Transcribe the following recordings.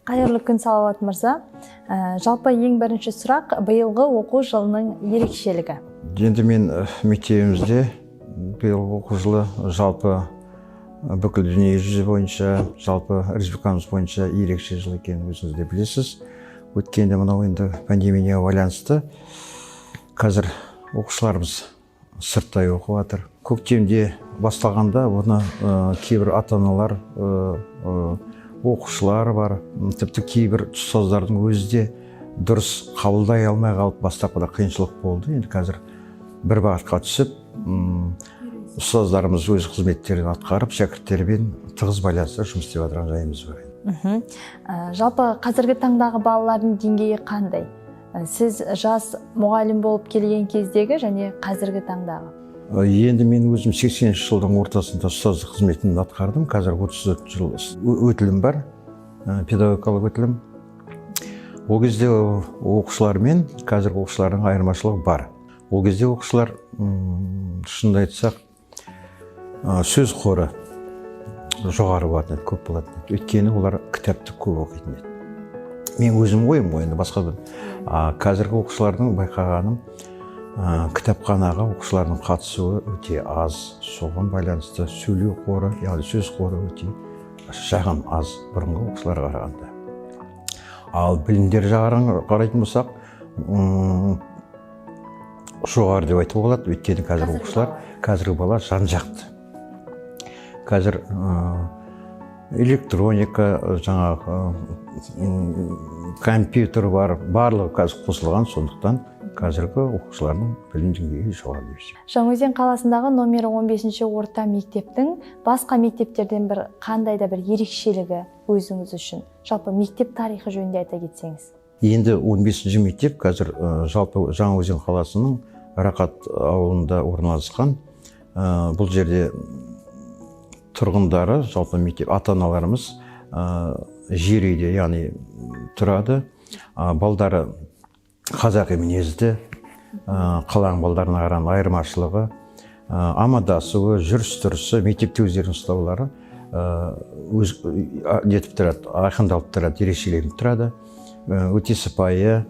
Қайырлы күн, Салауат мырза! Жалпы ең бірінші сұрақ: биылғы оқу жылының ерекшелігі? Енді мен мектебімізде биылғы оқу жылы жалпы бүкіл дүние жүзі бойынша, жалпы республикамыз бойынша ерекше жыл екенін өзіңіз де білесіз. Өткенде мынау енді пандемияға байланысты қазір оқушыларымыз сырттай оқып жатыр. Көктемде басталғанда бұны кейбір ата аналар, оқушылар бар, тіпті кейбір ұстаздардың өзі де дұрыс қабылдай алмай қалып, бастапқыда қиыншылық болды. Енді қазір бір бағытқа түсіп, ұстаздарымыз өз қызметтерін атқарып, шәкірттермен тығыз байланыста жұмыс істеп жатырған жайымыз бар. Жалпы қазіргі таңдағы балалардың деңгейі қандай? Сіз жас мұғалім болып келген кездегі және қазіргі таңдағы? Енді мен өзім 80 жылдың ортасында ұстаздық қызметін атқардым. Қазір 34 жыл өтілім бар, педагогикалық өтілім. Ол кезде оқушылар мен қазіргі оқушылардың айырмашылығы бар. Ол кезде оқушылар, шынымды айтсақ, сөз қоры жоғары болатын еді, көп болатын еді, өйткені олар кітапты көп оқитын еді. Мен өзім ойым ғой енді, басқа бір. А қазіргі оқушылардың байқағаным, кітапханаға оқушылардың қатысуы өте аз. Соған байланысты сөйлеу қоры, яғни сөз қоры өте жағын аз бұрынғы оқушыларға қарағанда. Ал білімдер жағын қарайтын болсақ, жоғары деп айтуға болады, өйткені қазір Қазіргі оқушылар бала. Қазіргі бала жан жақты. Қазір электроника, жаңағы компьютер бар, барлығы қазір қосылған. Сондықтан қазіргі оқушылардың білім деңгейі жоғары деп есептеймін. Жаңаөзен қаласындағы номері 15 орта мектептің басқа мектептерден бір қандай да бір ерекшелігі өзіңіз үшін, жалпы мектеп тарихы жөнінде айта кетсеңіз. Енді 15 мектеп қазір жалпы Жаңаөзен қаласының Рақат ауылында орналасқан. Бұл жерде тұрғындары, жалпы мектеп ата аналарымыз жер үйде, яғни тұрады. Балдары қазақи мінезді, қаланың балдарына қарағанда айырмашылығы амандасуы, жүріс тұрысы, мектепте өздерінің ұстаулары өз нетіп тұрады, айқындалып тұрады, ерекшеленіп тұрады. Өте сыпайы.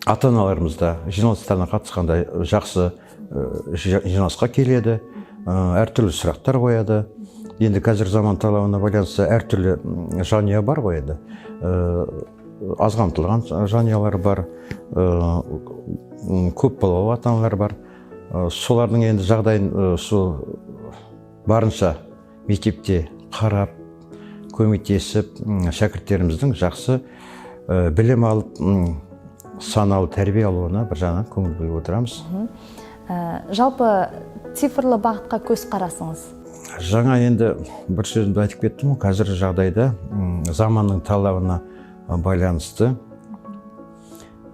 Ата аналарымыз да жиналыстарына қатысқанда жақсы, жиналысқа келеді, әртүрлі сұрақтар қояды. Енді қазір заман талабына байланысты әртүрлі жанұя бар ғой енді. Аз қамтылған жанұялар бар, көп балалы ата аналар бар. Солардың енді жағдайын сол барынша мектепте қарап, көмектесіп, шәкірттеріміздің жақсы білім алып, саналы тәрбие алуына бір жағынан көңіл бөліп отырамыз. Жалпы цифрлы бағытқа көз қарасыңыз? Жаңа енді бір сөзімді айтып кеттім ғой, қазіргі жағдайда заманның талабына байланысты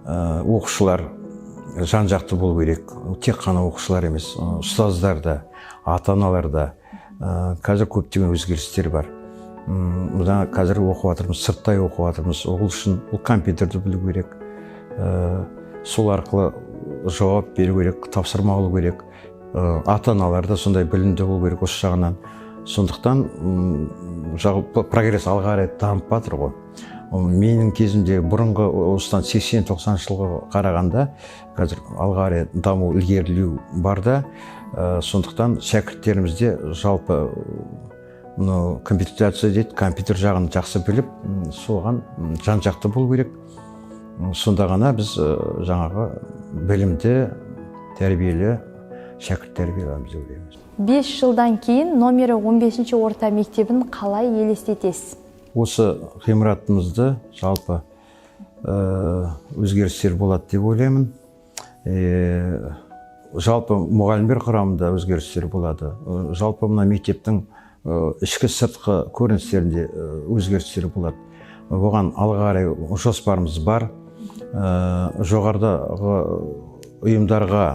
оқушылар жан жақты болу керек. Тек қана оқушылар емес, ұстаздар да, ата аналар да. Қазір көптеген өзгерістер бар. Мына қазір оқып жатырмыз, сырттай оқып жатырмыз. Ол үшін ол компьютерді білу керек. Сол арқылы жауап беру керек, тапсырма алу керек. Ата аналар да сондай білімді болу керек осы жағынан. Сондықтан жалпы прогресс алға қарай дамып жатыр ғой. Ол менің кезімде, бұрынғы осыдан 80-90 жылға қарағанда, қазір алға қарай даму, ілгерілеу бар да. Сондықтан шәкірттерімізде жалпы мынау компьютеризация дейді, компьютер жағын жақсы біліп, соған жан жақты болу керек. Сонда ғана біз жаңағы білімді, тәрбиелі шәкірт тәрбиелей аламыз деп ойлаймыз. 5 жылдан кейін номері 15 орта мектебін қалай елестетесіз? Осы ғимаратымызды жалпы өзгерістер болады деп ойлаймын. Жалпы мұғалімдер құрамында өзгерістер болады. Жалпы мына мектептің ішкі сыртқы көріністерінде өзгерістер болады. Оған алға қарай жоспарымыз бар. Жоғарыдағы ұйымдарға,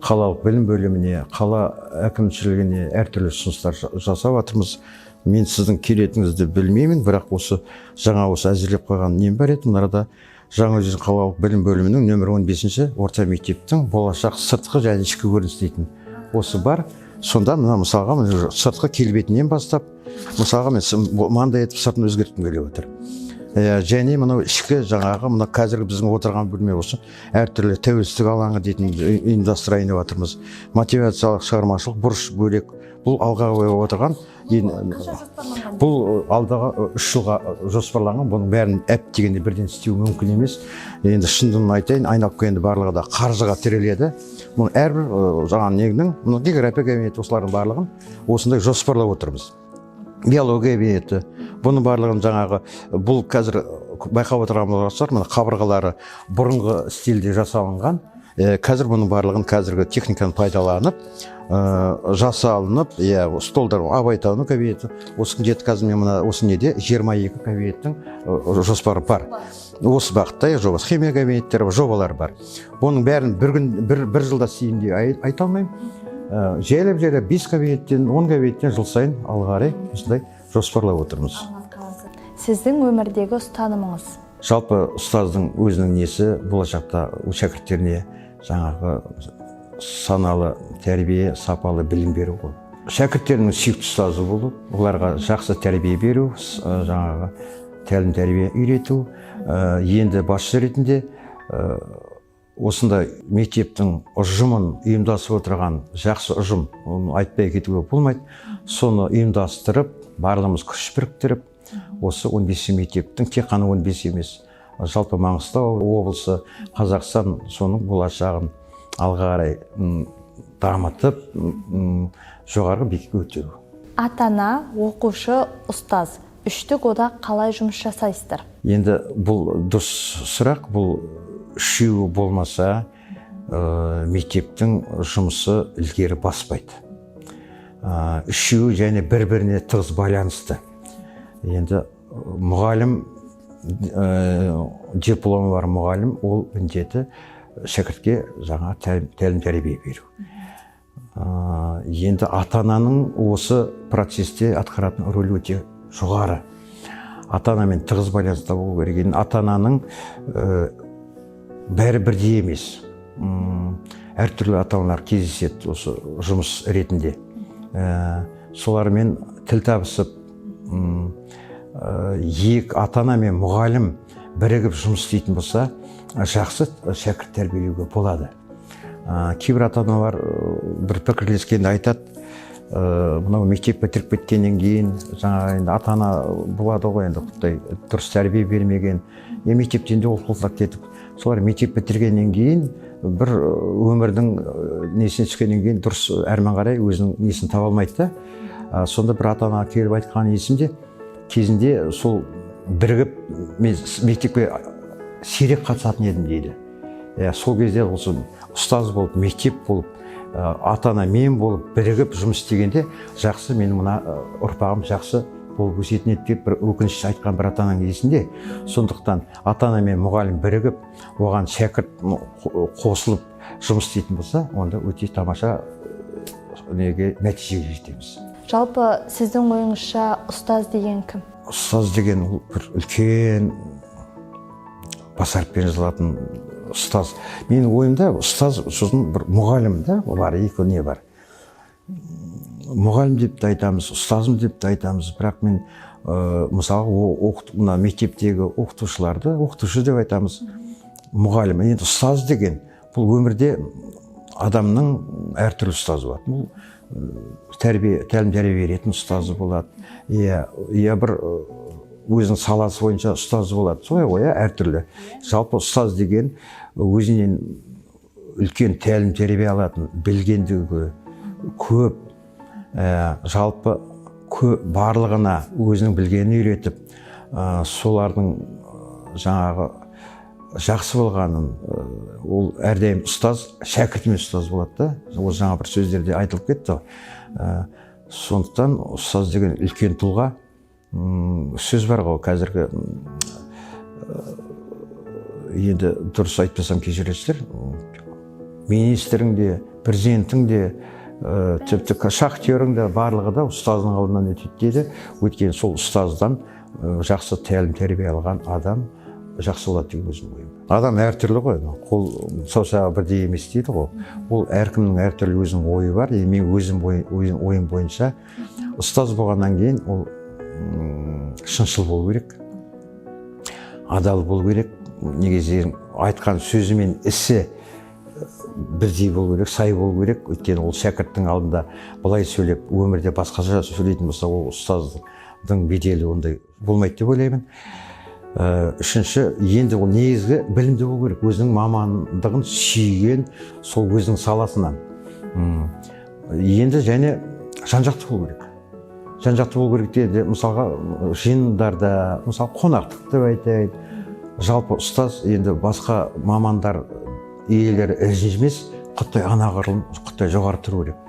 қалалық білім бөліміне, қала әкімшілігіне әртүрлі ұсыныстар жасап жатырмыз. Мен сіздің келетініңізді білмеймін, бірақ осы жаңа осы әзірлеп қойған нем бар еді. Мына арада Жаңаөзен қалалық білім бөлімінің нөмір 15 орта мектептің болашақ сыртқы және ішкі көрінісі дейтін. Осы бар. Сонда мына, мысалға, мына сыртқы келбетінен бастап, мысалға, мен мынандай етіп сыртын өзгерткім келіп отыр. Және мынау ішкі жаңағы мына қазіргі біздің отырған бөлме осы әртүрлі тәуелсіздік алаңы дейтін ұйымдастырайын деп жатырмыз. Мотивациялық, шығармашылық бұрыш бөлек. Бұл алға қойып отырған бұл алдағы 3 жылға жоспарланған. Бұның бәрін әп дегенде бірден істеу мүмкін емес. Енді шындығын айтайын, айналып келгенде барлығы да қаржыға тіреледі. Мұның әрбір жаңағы ненің, мына география кабинеті, осылардың барлығын осындай жоспарлап отырмыз. Биология кабинеті, бұның барлығын жаңағы бұл қазір байқап отырған болсаңыздар, мына қабырғалары бұрынғы стильде жасалынған. Қазір бұның барлығын қазіргі техниканы пайдаланып жасалынып, иә, столдар, абайтану кабинеті, осы жеті. Қазір мен мына осы неде 22 кабинеттің жоспары бар осы бағытта, иә, жобасы, химия кабинеттері, жобалар бар. Бұның бәрін бір күн, бір жылда істеймін деп айта алмаймын. Жайлап жайлап 5 кабинеттен, 10 кабинеттен жыл сайын алға қарай осындай жоспарлап отырмыз. Сіздің өмірдегі ұстанымыңыз? Жалпы ұстаздың өзінің несі болашақта шәкірттеріне жаңағы саналы тәрбие, сапалы білім беру ғой. Шәкірттерінің сүйікті ұстазы болу, оларға жақсы тәрбие беру, жаңағы тәлім тәрбие үйрету. Енді басшы ретінде осындай мектептің ұжымын ұйымдасып отырған жақсы ұжым, оны айтпай кетуге болмайды. Соны ұйымдастырып, барлығымыз күш біріктіріп, осы 15 мектептің, тек қана 15 емес, жалпы Маңғыстау облысы, Қазақстан, соның болашағын алға қарай дамытып, жоғарғы биікке көтеру. Ата ана, оқушы, ұстаз — үштік одақ қалай жұмыс жасайсыздар? Енді бұл дұрыс сұрақ. Бұл үшеуі болмаса, мектептің жұмысы ілгері баспайды. Үшеуі және бір біріне тығыз байланысты. Енді мұғалім, дипломы бар мұғалім, ол міндеті шәкіртке жаңа тәлім тәрбие беру. Енді ата ананың осы процесте атқаратын рөлі өте жоғары. Ата анамен тығыз байланыста болу керек. Енді ата ананың бәрі бірдей емес. Әртүрлі ата аналар кездеседі осы жұмыс ретінде. Солармен тіл табысып, екі ата ана мен мұғалім бірігіп жұмыс істейтін болса, жақсы шәкірт тәрбиелеуге болады. Кейбір ата аналар бір пікірлескенде айтады: мынау мектеп бітіріп кеткеннен кейін жаңағы енді ата ана болады ғой, енді құдай дұрыс тәрбие бермеген, е, мектептен де олқылықтар кетіп, солар мектеп бітіргеннен кейін бір өмірдің несіне түскеннен кейін дұрыс әрмен қарай өзінің несін таба алмайды да. Сонда бір ата ана келіп айтқан есімде, кезінде сол бірігіп мен мектепке сирек қатысатын едім дейді. Иә, сол кезде осы ұстаз болып, мектеп болып, ата ана мен болып бірігіп жұмыс істегенде жақсы, менің мына ұрпағым жақсы болып өсетін еді деп бір өкініш айтқан бір ата ананың есінде. Сондықтан ата ана мен мұғалім бірігіп, оған шәкірт қосылып жұмыс істейтін болса, онда өте тамаша неге, нәтижеге жетеміз. Жалпы сіздің ойыңызша, ұстаз деген кім? Ұстаз деген ол бір үлкен бас әріппен жазылатын ұстаз. Менің ойымда ұстаз, сосын бір мұғалім да бар, екі не бар. Мұғалім деп те айтамыз, ұстазым деп те айтамыз, бірақ мен мысалы, мына мектептегі оқытушыларды оқытушы деп айтамыз, мұғалім. Енді ұстаз деген бұл өмірде адамның әртүрлі ұстазы болады. Бұл тәрбие, тәлім тәрбие беретін ұстазы болады, иә, бір өзінің саласы бойынша ұстазы болады, солай ғой, иә, әртүрлі. Жалпы ұстаз деген өзінен үлкен тәлім тәрбие алатын, білгендігі көп, жалпы барлығына өзінің білгенін үйретіп, солардың жаңағы жақсы болғанын, ол әрдайым ұстаз шәкіртімен ұстаз болады да. Ол жаңа бір сөздерде айтылып кетті ғой. Сондықтан ұстаз деген үлкен тұлға. Сөз бар ғой қазіргі, енді дұрыс айтпасам кешіресіздер, министрің де, президентің де, тіпті шахтерің де, барлығы да ұстазының алдынан өтеді дейді. Өйткені сол ұстаздан жақсы тәлім тәрбие алған адам. жақсы болады деген өзім ойым. Адам әртүрлі ғой, қол саусағы бірдей емес дейді ғой. Ол әркімнің әртүрлі өзінің ойы бар. И мен өзім ойым бойынша ұстаз болғаннан кейін ол шыншыл болу керек, адал болу керек, негізі айтқан сөзі мен ісі бірдей болу керек, сай болу керек. Өйткені ол шәкірттің алдында былай сөйлеп, өмірде басқаша сөйлейтін болса, ол ұстаздың беделі ондай болмайды деп ойлаймын. Үшінші, енді ол негізгі білімді болу керек, өзінің мамандығын сүйген, сол өзінің саласынан. Енді және жан жақты болу керек. Жан жақты болу керек дегенде, мысалға, жиындарда, мысалы, қонақтық деп айтайын, жалпы ұстаз енді басқа мамандар иелері ренжімес, құттай анағұрлым құттай жоғары тұру керек.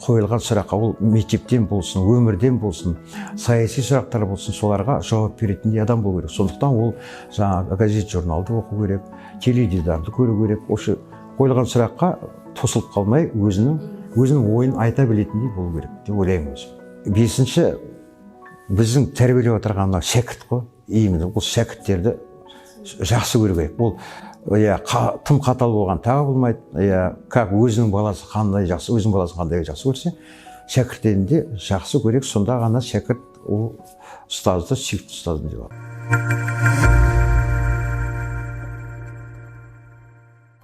Қойылған сұраққа, ол мектептен болсын, өмірден болсын, саяси сұрақтар болсын, соларға жауап беретіндей адам болу керек. Сондықтан ол жаңағы газет журналды оқу керек, теледидарды көру керек. Осы қойылған сұраққа тосылып қалмай, өзінің ойын айта білетіндей болу керек деп ойлаймын өзім. Бесінші, біздің тәрбиелеп отырған мынау шәкірт қой, именно ол шәкірттерді жақсы көру керек. Ол, иә, тым қатал болған тағы болмайды, иә. Как өзінің баласы қандай жақсы, өзінің баласын қандай жақсы көрсе, шәкірттерін де жақсы көреді. Сонда ғана шәкірт ол ұстазды сүйікті ұстазым деп алады.